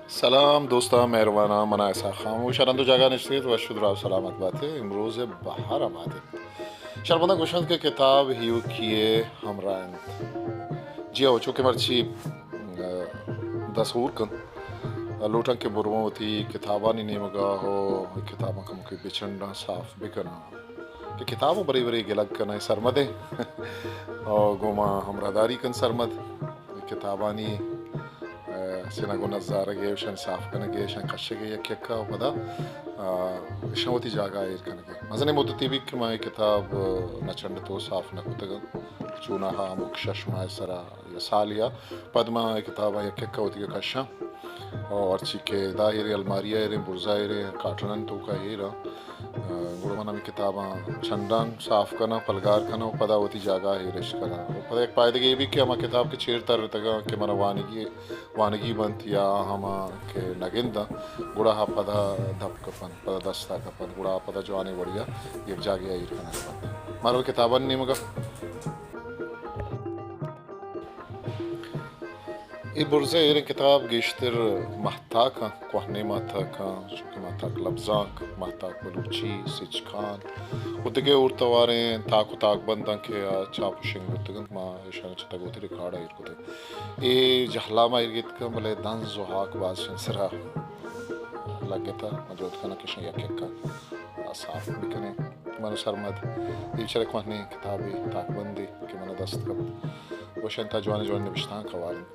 سلام دوستاں، مہرواناں، من آں اسحاق خاموش، ہر ہند و جاگہ نشتگ ات، وش و دراہ و سلامت بات ات، امروز بہار آباد ات۔ شربندہ گوشنت کہ کتاب ہیوکی ء ہمراہ انت۔ جی ہو، چونکہ مرچی، ء، دست ہور کنت، لوٹاں کہ برواں وتی کتابانی نیمگا ہو، کتاباں کمکے بچنڈاں، صاف بکناں۔ کہ کتاب و برے برے گلگ کناں سرمدیں۔ او گوں ما ہمراہداری کن سرمد۔ کتابانی، ء، سنگ و نزارگ ء، اشانی صاف کنگ ء، اشان کشگ ء یک یکا و پدا، ء، اشان وتی جاگہ ء ایر کنگ ء۔ مزنیں مدتے بیت کہ ما اے کتاب، ء، نہ چنڈتو صاف نہ کتگ انت۔ چوناہا ہمک شش ماہ ء سرا یا سالے ء پد ما اے کتاباں یک یکا وتی کشاں۔ او ہرچی کہ ادا ایریں، الماری ء ایریں، برزا ایریں، کارٹنانی توکا ایراں۔ گڑا من ہمے کتاباں چنڈاں صاف کناں، پلگار کناں و پدا وتی جاگہ ء ایرش کناں۔ و پدا یک پائدگے اے بیت کہ ہما کتاب کہ چیر ترتگاں کہ منا وانگی، وانگی بنت یا ہما کہ نگنداں، گڑا آ پدا دپ کپنت، پدا دستا کپنت، گڑا آ پدا جوانیں وڑیا یک جاگہے ء ایر کنگ بنت۔ مارا کتابانی نیمگا اے برز ء ایریں کتاب گیشتر ماہتاکاں، کوہنیں ماہتاکاں، چونکہ ماہتاک لبزانک، ماہتاک بلوچی، سچکان و دگہ اور تواریں تاک و تاکبنداں کہ آ چاپ و شنگ بوتگ انت، ما ایشانی چہ تگ وتی ریکارڈ ء ایر کتگ۔ اے جہلام ء ایر گیتکاں، بلے دنز و ہاک باز شن سرا لگتا، ما جہد کناں کہ شن یک یک ء صاف بکنیں۔ من و سرمد، اے چرے کوہنیں کتابے، تاکبندے کہ من دست کپت۔ گوشن تا جوان جوان نبشتانک ہوار انت۔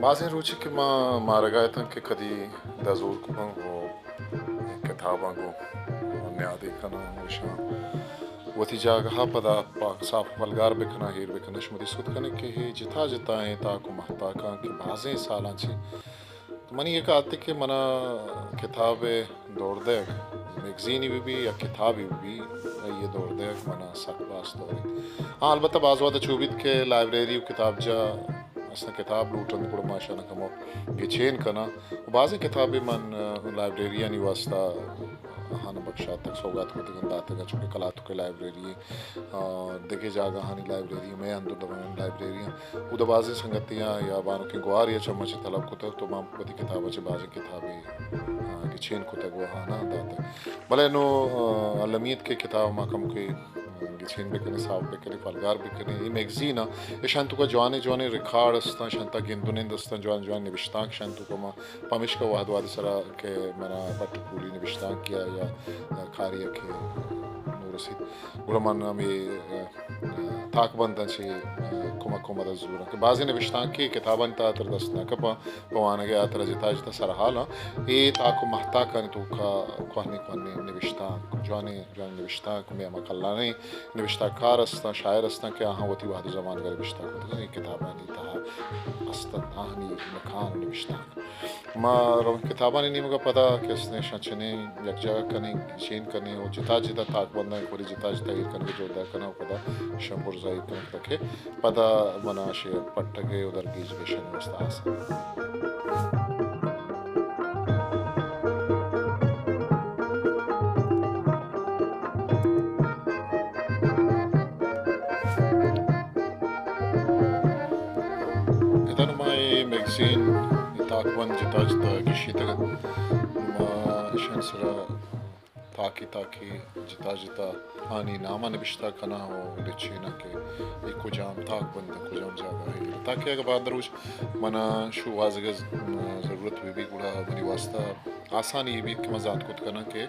بازیں روچے کہ ما مارگا اتاں کہ کدی دزور کپاں و کتاباں گوں نیادے کناں، گوشاں وتی جاگہا پدا پاک صاف پلگار بکناں، ایر بکناں۔ شما دیست کنے کہ اے جتا جتائیں تاک و ماہتاکاں کہ بازیں سالاں چہ منی یک عادتے کہ منا کتاب ء دور دیگ، میگزینے بہ بی یا کتابے بہ بی، آئی ء دور دیگ منا سک باز دور انت۔ ہاں، البتہ باز وہد چو بیت کہ لائبریری و کتابجاہ اصلاً کتاب لوٹ انت، گڑا ما اشاں کمو گچین کناں۔ و بازیں کتابے من، ء، لائبریریانی واسطہ آہان بخشاتگ، سوگات کتگ انت، داتگ انت، چونکہ کلاتک ء لائبریری آ، دگہ جاگہانی لائبریری، مئے اندر دمگانی لائبریریاں، اودا بازیں سنگتیاں یا بانکیں گوارے ء چہ ما چہ طلب کتگ تو ما وتی کتاباں چہ بازیں کتابے، آ، گچین کتگ و آہاناں داتگ۔ بلے نوں، آ، المی انت کہ کتاب ما کمکے، آ، گچین بکنیں، صاف بکنیں، پلگار بکنیں۔ اے میگزین ء، اشان توکا جوانیں جوانیں ریکارڈ استاں، اشان تا گند و نند استاں، جوان جوان نبشتانک اشان توکا ما پمیشکا وہد وہد سرا کہ منا پٹ پولی نبشتانکے ء یا کارے ء کہ نوں رسیت، گڑا من ہمے، ء، ء، تاکبنداں چہ، ء، کمک و مدد زوراں کہ بازیں نبشتانکے کتابانی تہا تر دست نہ کپاں، پہ وانگ ء ہاترا جتا جتا سرحالاں۔ اے تاک و مہتاکانی توکا کوہنیں کوہنیں نبشتانک، جوانیں جوانیں نبشتانک، مئے ہما کلانیں نبشتہ کار استاں، شاعر استاں کہ آہاں وتی وہد و زمانگ ء نبشتہ کتگ، اے کتابانی تہا است انت، آہانی مکان و نبشتانک۔ ما رویں کتابانی نیمگ ء پدا کہ استیں اشاں چنیں یک جاگہ کنیں، گچین کنیں و جتا جتا تاکبنداں کوری جتا جتا ایر کنگ ء جہد ء کناں و پدا اشاں برزا ایر کناں تاکہ پدا منا اشی پٹگ ء و درگیجگ ء اشانی واسطہ آسان۔ ادا نوں ما اے میگزین، اے تاکبند جتا جتا گیشینتگ انت۔ ما اشانی سرا تاکے تاکے جتا جتا آنی نام ء نبشتہ کناں و لچیناں کہ اے کجام تاکبند ء کجام جاگہ ء۔ تاکہ اگہ باندروچ منا شوہازگ ء ضرورت بہ بی گڑا منی واسطہ آسانی اے بیت کہ من زانت کت کناں کہ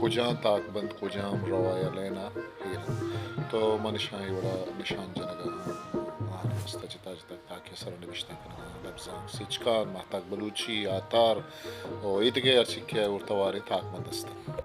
کجام تاکبند کجام رو ء یا لین ء ایر انت۔ تو من اشاں اے وڑا نشان جنگ ء آں، آہانی واسطہ جتا جتا تاکے سرا نبشتہ کنگ ء آں۔ لبزانک، سچکان، ماہتاک بلوچی، آتار و ایدگہ ہرچی کہ اور تواریں تاکبند است انت۔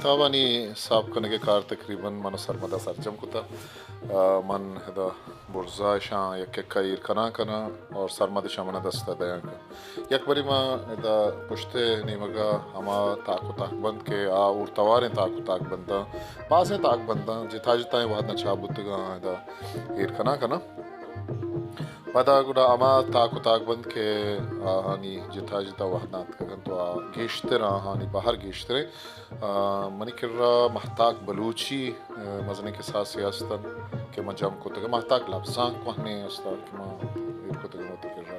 کتابانی ساپ کنگ ءِ کار تقریباً من سرمدا سرجم کتا۔ آ، من ادا برزا اشاں یک یک ءَ ایر کناں کناں اور سرمد اشاں من دست ءَ دیاں کناں۔ یک بری ما ادا پشت ءِ نیمگ ءَ ہما تاک و تاک بند کہ آ اور تواریں تاک و تاک بنداں، بازیں تاک بنداں جتا جتائیں وہداں چاپ بوتگاں، ادا ایر کناں کناں۔ پدا گڑا ہما تاک و تاک بند کہ آہانی جتا جتا وہداں اتکگ انت و آ گیشتر آہانی بہر گیشتریں۔ آ، منی کرا مہتاک بلوچی، آ، مزنیں کساسے ہست انت کہ من جم کتگ۔ مہتاک لبزانک کوہنیں ہست انت کہ من ایر کتگ وتی کرا۔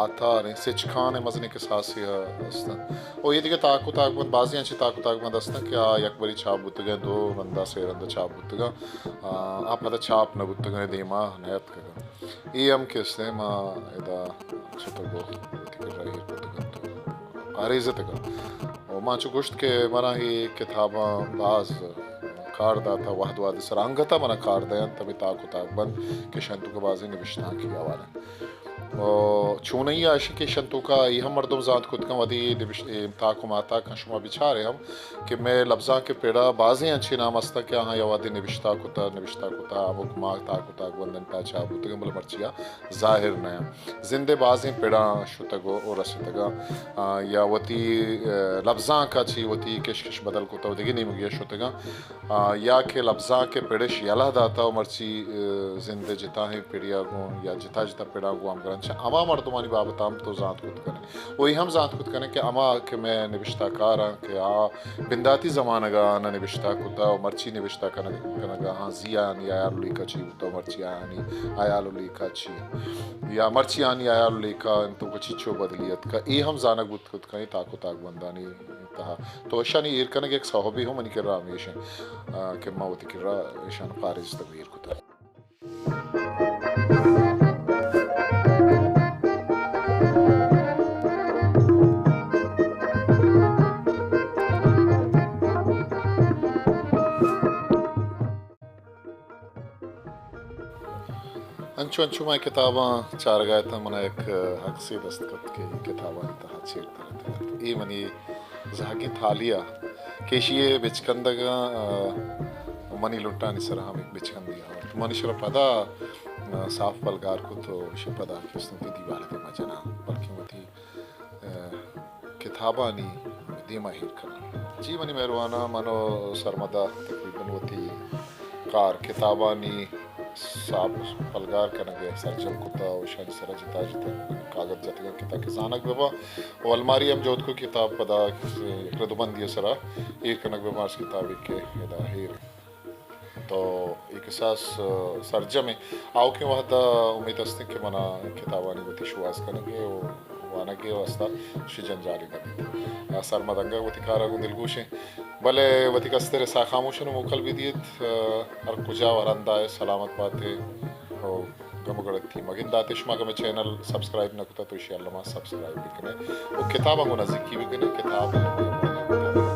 آتاریں سچکان ءِ مزنیں کساسے ہست انت۔ او اے دگہ تاک و تاک بند، بازیں انچیں تاک و تاک بند ہست انت کہ آ یک بری چاپ بوتگ انت، دو رندا، سے رندا چاپ بوتگ انت۔ آ، آ پدا چاپ نہ بوتگ انت، دیما نیاتکگ انت۔ اے ہم کہ استیں ما ادا چتو گو وتی کرا ایر کتگ انت و پاریزتگ انت۔ و ما چو گوشت کہ منا اے کتاباں باز کار داتا، وہد وہد سرا انگتا منا کار دینت، ہمے تاک و تاک بند کہ شنتوک بازیں نبشتانکی حوالہ انت۔ و چونئی آشی کہ شنتوکا اے ہم مردم زانت کت کن، وہدی نبش-، اے تاک و ماتاکاں شما بچارے ہم کہ مئے لبزانک ءِ پڑا بازیں انچیں نام ہستاں کہ آہاں یا وہدے نبشتہ کتا، نبشتہ کتا، ہمک ماہ تاک و تاک بندن پہ چاپ بوتگاں، بلے مرچی آ ظاہر نہ انت۔ زند ءِ بازیں پڑاں شتگ و، و رستگاں، آ، یا وتی، آ، لبزانک ءَ چی وتی کش کش بدل کتا و دگہ نیمگے ءَ شتگاں، آ، یا کہ لبزانک ءِ پڑش یلہ داتا و مرچی، آ، زند ءِ جتاہیں پڑیا گوں یا جتا جتا پڑاں گوں ہمگرنچ ہما مردمانی بابت ہم تو زانت کت کنے۔ و اے ہم زانت کت کنیں کہ ہما کہ مئے نبشتہ کاراں کہ آ بنداتی زمانگ ءَ آہاں نبشتہ کتہ و مرچی نبشتہ کنگ، کنگ ءَ آہاں زی آہانی ہیال و لیکہ چی بوتہ و مرچی آہانی ہیال و لیکہ چی انت یا مرچی آہانی ہیال و لیکہ انت و چچو بدلی اتکہ، اے ہم زانگ بوت کت کنیں تاک و تاک بندانی تہا۔ تو اشانی ایر کنگ یک سوبے ہم منی کرا ہمیش انت، آ، کہ ما وتی کرا اشان پاریزتگ و ایر کتہ۔ انچو انچو ما کتاباں چارگا اتاں، منا یک عکسے دست کپت کہ اے کتابانی تہا چیر ترتگ ات۔ اے منی زہگیں تھالی ءَ کہ ایشی ءِ بچکندگ ءَ، آ، منی لنٹانی سرا ہم یک بچکندے آورت۔ من ایشرا پدا، آ، صاف پلگار کت و ایشی پدا کہ استیں وتی دیوال ءِ دیما جناں، بلکیں وتی، آ، کتابانی دیما ایر کناں۔ جی منی مہرواناں، من و سرمدا تقریباً وتی کار کتابانی ساپ پلگار کنگ ءَ سرجم کتہ و اشانی سرا جتا جتا کاگد جتگ انت کہ تاکہ زانگ بہ باں و الماری ہم جہد کت کتاب پدا یک ردبندی ءِ سرا ایر کنگ بہ باں، ہرچ کتابے کہ ادا ایر انت۔ تو اے کساس، آ، سرجم انت۔ آؤکیں وہد ءَ امیت است انت کہ منا کتابانی وتی شوہاز کنگ ءَ و وانگ ءِ واستہ شی جنجالے نہ بیت۔ آ، سرمد انگہ وتی کار ءَ گوں دلگوش انت۔ بلے وتی کستر ءَ ساہ خاموشان ءَ موکل بہ دیت، آ، ہر کجا و ہر ہندا ئے سلامت بات ئے و گم گڑتی مگندات ئے۔ شما اگہ مئے چینل سبسکرائب نہ کتہ تو ایشی الما سبسکرائب بکنے و کتاباں گوں نزیکی بکنے، کتاب